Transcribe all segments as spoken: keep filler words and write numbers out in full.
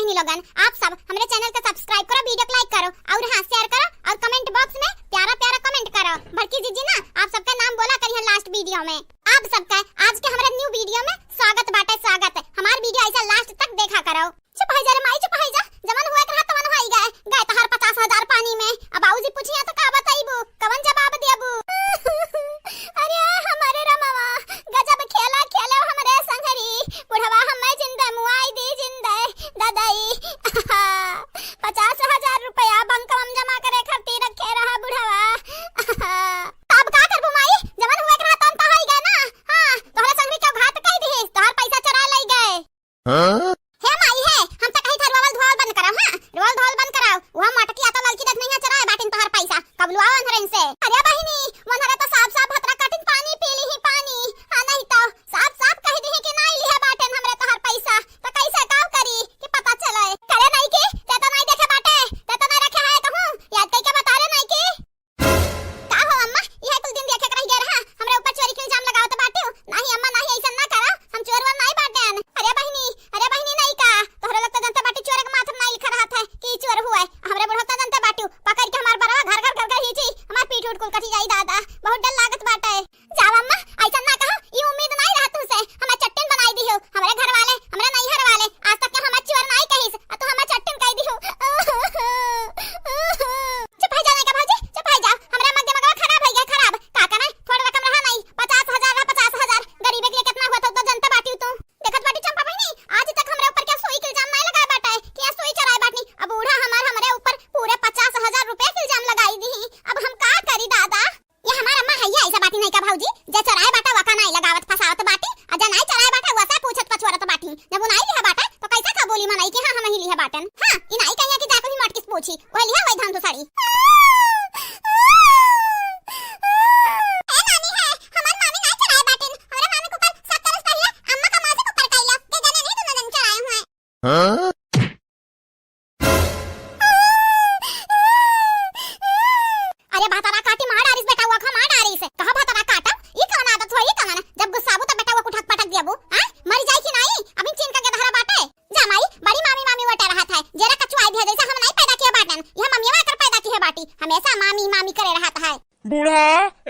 बहिनी लोगन, आप सब हमरे channel के subscribe करो, video के like करो और हाँ, share करो और comment box में प्यारा प्यारा comment करो। बड़की जीजी ना आप सबका नाम बोला करिहन last video में। आप सबका आज के हमरे new video में स्वागत बाटे, स्वागत। हमार video ऐसा last तक देखा करो। चुप होइ जा रे माई, चुप होइ जा। जवन हुए के रहा तवन होइ गए, गए तोहार पचास हजार पानी में। अब बाबूजी पूछिया तो का बताइबू, कवन जवाब देबू? अरे हमरे रमवा, गजब खेला खेलो हमरे संघरी। बुढ़वा हमें जिंदा मुआई दी जिंदा, दादाई। पचास हजार रुपया बैंकवा में जमा करे खातिर रखे रहा बुढ़वा। तब का करबू माई, जवन हुए के रहा तवन तो होइ गए ना। हाँ, तोहरे संघरी क्यों घात कई दिहिस, तोहार पैसा चुरा लई गए। हाँ? हे माई हे, हम तो कही था रोवल धोवल बंद कराओ, हाँ? रोवल धोवल बंद कराओ। वह मोटकी आ तो ललकी देख नहीं है, चुराए बाटिन तोहार पैसा। कबलुआ वनहरन से। अरे बहिनी, वनहरे तो साफ साफ भतरा काटिन पानी पी ली ही पानी। हाँ नहीं तो साफ साफ कही दी कि नाई लिहे बाटिन हमरे तोहार पैसा। तो कैसे काव करी कि पता चले? करे नहीं कि ते तो नहीं देखे बाटे, ते तो नहीं रखे है कहूँ। याद कई के बता रे नहीं कि का हो अम्मा, इहे कुल दिन देखे के रह गए रहा, हमरे ऊपर चोरी के इल्जाम लगावत बाटिउ। नाही अम्मा, नाही, ऐसन ना करा, हम चोर वोर नाही बाटेन। अरे बहिनी, अरे बहिनी, नहीं का, तोहरे लोग तो जनते बाटी चोर के माथ में नहीं लिखा रहत है कि चोर हुए। हमरे बुढ़ऊ तो जनते बाटिउ, पकड़ के हमार बरवा घर घर घर घर खींची, हमार पीठ उठ कुल कटी जाई दादा, बहुत डर लागत बाटे। जाओ अम्मा, ऐसन ना कहो, ई उम्मीद नहीं रहा तुमसे, हमें चट्टिन बनाई दिहो। हमरे घर वाले, हमरे नैहर वाले आज तक के हमें चोर नहीं कहिस, आ तू हमें चट्टिन कह दिहो। चुप हो जा नहीं का भौजी, चुप हो जा। हमरे मग दिमागवा खराब हो गया, खराब। का करे, थोड़ा रकम रहा नहीं, पचास हजार रहा, पचास हजार। गरीबे के लिए कितना हुआ था, तो जनता बाटी तू। देखत बाटी चंपा बहिनी, आज तक हमरे ऊपर क्या सुई के इल्जाम नहीं लगाए बाटे कि यहाँ सुई चुराए बाटनी। अब बूढ़ा हमार हमरे ऊपर पूरे पचास हजार रुपया के इल्जाम लगाई दी। अब हम का करी दादा? ये हमार अम्मा है, ये ऐसा बाटी नहीं का भौजी, जे चुराए बाटा वका नहीं लगावत फसावत बाटी, आ जे नहीं चुराए बाटा वसे पूछत पछुआरत बाटी। जब वो नहीं लिहा बाटा तो कैसे का बोली मनई कि हाँ हम ही लिहा बाटन। हाँ, ई नहीं कहिया कि जाके ही मटकिस पूछी, वह लिहा वही धान साड़ी। ए नानी है, हमार मामी नहीं चुराए बाटिन, हमारे मामी के ऊपर सब तरस पहिला अम्मा का माँ से ऊपर कैला, के जने नहीं दोनों जन चुराए हुए। हाँ? अरे भातारा काटी मार डारिस बेटा, वो खा मार डारिस। कहा भातारा काटा? ई कौन आदत होई कौन? जब गुस्साबू तब बेटा वो कुठक पटक दियाबू, हाँ? मरी जाई कि नहीं? अभी चीन का के धरा बाटे। जा माई, बड़ी मामी मामी वटे रहत है। जेरा कचुआई दिया जैसे हम नहीं पैदा किया बाटन। यह मम्मी वाकर पैदा किया बाटी। हमेशा मामी मामी करे रहत है। बूढ़ा,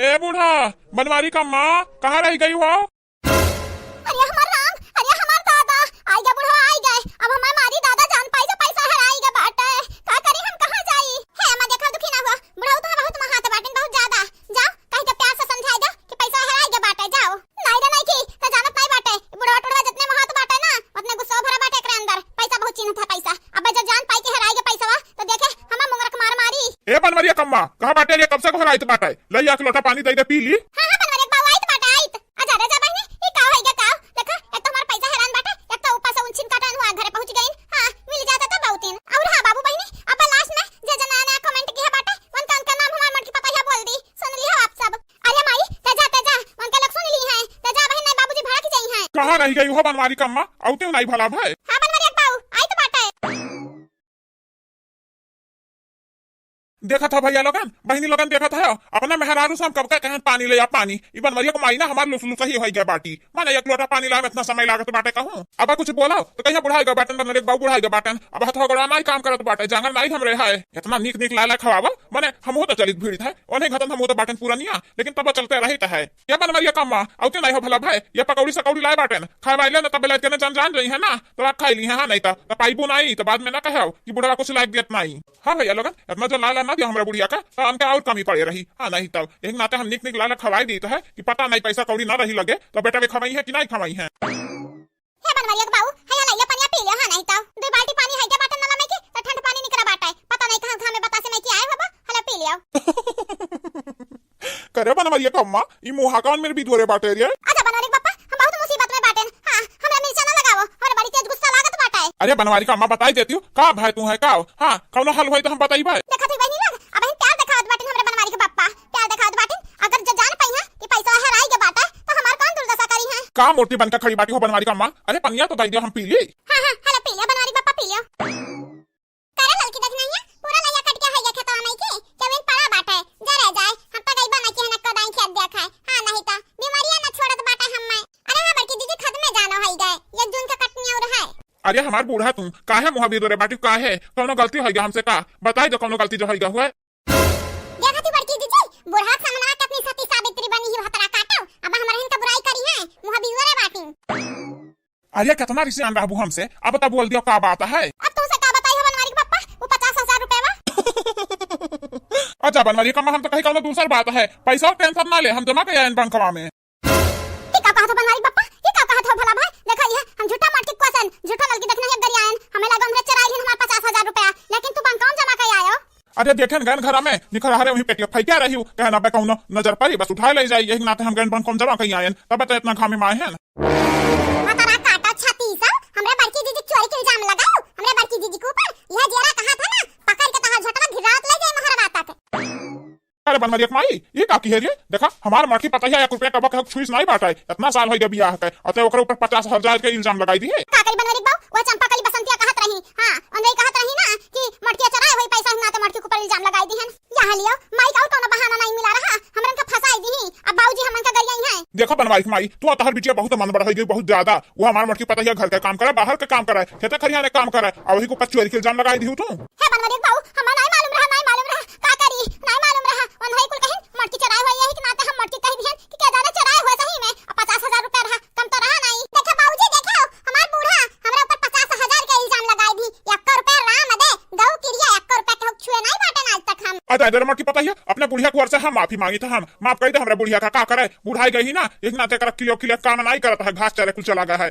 ए बूढ़ा, बनवारी का माँ, कहाँ रह गई हो? अरे हमार राम, अरे हमार दादा, आई गे बुढ़वा, आई गे। अब हमार मारी दादा जान पाई, जो पैसा हेराई गे बाटे। का करी हम, कहाँ जाई? हे अम्मा, देखा दुखी ना हुआ, बुढ़ऊ तो बहुत महात बाटिन, बहुत ज्यादा। जाओ, कह के प्यार से समझाई दो कि पैसा हेराई गे बाटे, जाओ। नहीं रे नहीं की, तो जानत नहीं बाटे, ई बुढ़वा टुढ़वा जितने महात बाटे ना, उतने गुस्सा भरा बाटे एकरे अंदर। पैसा बहुत चिन्हत है पैसा। अब जब जान पाई कि हेराई गे पैसा, तो देखे हमार मुंगरक मार मारी। ए बनवरिया कम्मा, कहाँ बाटे रे? कब से गोहराइत बाटे? ले एक लोटा पानी दे दे, पी ली। हाँ, हाँ, बनवरिया बाऊ, आइत बाटे, आइत। आजा रे, जा बहिनी, ई का होई गे का? देखा, एक तो हमार पैसा हेरान बाटे, एक तो ऊपर से उनछिन काटन हुआ, घरे पहुँच गइन। हाँ, मिल जाता तो बहुत दिन। और हाँ बाबू बहिनी, अब last में जे जे नया नया comment किया बाटे, उनका, उनका नाम हमार मोटकी पतोहिया बोल दी, सुन लिहो आप सब। अरे माई, ते जा, ते जा, उनके लोग सुन ली हैं, ते जा बहिन, नहीं बाबूजी भड़क जाई हैं। कहाँ रह गई हो बनवारी कम्मा? औते नहीं भला भाई। हाँ बनवारी बाऊ, आइत बाटे। देखत ह भैया लोगन, बहिनी लोगन, देखत ह, अपना मेहरारू से हम कब का कहन पानी ले आ पानी, ई बनवरिया के माई ना हमार लुस लुस ही होई गए बाटी। माने एक लोटा पानी लावे इतना समय लागत बाटे कहूँ। अब कुछ बोला तो कहिया बुढ़ाई गए बाटन, बनवरिया के बाऊ बुढ़ाई गए बाटन, अब हथवा गोड़वा नाई काम करत बाटे, जांगर नाई हमरे है। इतना नीक नीक लाला खवावा, माने हमहू तो चलित भीड़ है, ओने घतन हमहू तो बाटन पुरनिया, लेकिन तब चलते रहित है। ये बनवरिया कम्मा, औते नाई हो भला भाई, ये पकौड़ी सकौड़ी लाए बाटन, खाए वाले ना तब लाइट के ना जान जान रही है ना, तो आप खाई ली है, हाँ, नहीं तो, तो पाइबू नाई, तो बाद में ना कहो कि बुढ़वा कुछ लायक दियत नाई। हाँ भैया लोगन, इतना जो लाला ना दिया हमरा बुढ़िया का, तो हमके और कमी पड़े रही। हाँ, नहीं तब एक नाते हम निक निक लाला खवाई दी तो है कि पता नहीं पैसा कौड़ी ना रही लगे, तो बेटा वे खवाई है कि नहीं खवाई है। हे बनवरिया के बाऊ, है या लैया पनिया पी लियो, हाँ, नहीं तो दुई बाल्टी पानी है क्या बाटन नला में की, तो ठंड पानी निकरा बाटा है, पता नहीं कहाँ घामे बतासे में की आए हो बा, हला पी लियो। करे बनवरिया कम्मा, ई मुहा कौन मेरे बिधुरे बाटे रे? अच्छा बनवरिया के पप्पा, हम बहुत मुसीबत में बाटेन। हाँ, हमरा मिर्चा ना लगावो, हमरा बड़ी तेज गुस्सा लागत बाटे। अरे बनवारी का अम्मा बताई देती हूँ, का भाई तू है का? हाँ, कौनो हल होई तो हम बताई भाई। देखत ही बहिनी लोग, अबहिन प्यार देखावत बाटिन हमरे बनवारी के पप्पा, प्यार देखावत बाटिन। अगर ज-, जान पाई हैं कि पैसा हेराई के बाटे, तो हमार कौन दुर्दशा करी हैं? का मूर्ति बनकर खड़ी बाटी हो बनवारी का अम्मा? अरे पनिया तो दई दियो, हम पी ली। हाँ, हाँ, हला पी लियो बनवारी पप्पा, पी लियो। करे ललकी देखना हिया, पूरा लैया कट गया है ये खेतवा में के, केविन पड़ा बाटे, जरे जाए, हम तो गई बना के ना कोदाई खेत देखा है। हाँ, नहीं तो बीमारियां ना छोड़त बाटे हम में। अरे हाँ, बड़की दीदी, खत में जानो है गए, एक जून का कटनी और है। ये हमार बूढ़ा तू काहे मुँह बिदुरे बाटी, काहे? कौनो गलती होइगा हमसे का? बताई दो कौनो गलती जो होइगा हुए। देखा थी बड़की जीजी, बूढ़ा समनवा कितनी सती सावित्री बनी ही, हतरा काटो, अब हमरे इनका बुराई करी है, मुँह बिदुरे बाटी। अरे कितना रिसियान रहबू हमसे, अब तब बोल दियो का बात है? अब तुमसे का बताई हो बनवारी के पप्पा, वो पचास हजार रुपया बा। अच्छा बनवारी कम्मा, हम तो कहीं कौनो दूसर बात है, पैसा और टेंशन ना ले, हम जमा कर आयन बैंकवा में। ये का कहत हो बनवारी पप्पा, ये का कहत हो भला भाई? देखा ये हम झूठा मटकी क्वेश्चन, झूठा लड़की देखना है गरियायन, हमें लगा हमरे चुराई लिहन हमार पचास हजार रुपया, लेकिन तू बैंकवा में जमा कर आयो। अरे देखेन गन घरा में निखर हरे वहीं पेटिया फेंकिया रही हूँ, कहना बे कौनो नजर पड़ी बस उठाए ले जाई, यही नाते हम गन बैंकवा में जमा कर आयन, तब तो इतना घामे में आए हैं। हतरा काटा छाती सब, हमरे बड़की जीजी के चोरी के इल्जाम लगाओ, हमरे बड़की जीजी के ऊपर, यह जेरा कहा था ना, पकड़ के तहार झटवा गिरात ले जाए महरवा तक। अरे बनवारी के माई, ये का की है रे? देखा, हमार मटकी पतहिया एक रुपया कबक हक छुईस नहीं बाटा है। इतना साल होइगा बियाह के, अते ओकरे ऊपर पचास हजार के इल्जाम लगाई दी है। का करी बनवारी के बाऊ, वो चंपा कली बसंतिया कहत रही, हाँ, उन्हें कहत रही ना कि मटकिया चुराए हुई पैसा ना तो मटकी के ऊपर इल्जाम लगाई दी है। यहाँ लियो, माई का और कौनो बहाना नहीं मिला रहा, हमरन का फंसाई दी ही, अब बाबूजी हमन का गरियाई है। देखो बनवारी के माई, तू तहर बिटिया बहुत मन बढ़ गई, बहुत ज्यादा। वो हमार मटकी पतहिया घर के काम करे, बाहर के काम करे, खेते खरियाने काम करे, और वही के ऊपर चोरी के इल्जाम लगाई दी तू। हे बनवारी के बाऊ, हमें नहीं मालूम रहा, नहीं मालूम रहा, का करी, नहीं मालूम रहा। उन्हें कुल कहिन, मटकी चुराए हुई, यही के नाते हम मटकी कह दिहन कि क्या जाने चुराए हुए सही में, अब पचास हजार रुपया रहा, कम तो रहा नहीं। देखे बाबूजी, देखे हो, हमार बूढ़ा हमरा ऊपर पचास हजार के इल्जाम लगाई दी, एक रुपया राम दे, गऊ किरिया, एक रुपया के छुए नहीं बाटन आज तक हम। अरे मटकी पतहिया, अपने बुढ़िया कुंवर से हम माफी मांगी था, हम माफ कर दे हमरा बुढ़िया का, का करे, बुढ़ाई गई ना, यही नाते कर किलो किलो काम नहीं करत है, घास चरे कुल चला गया है।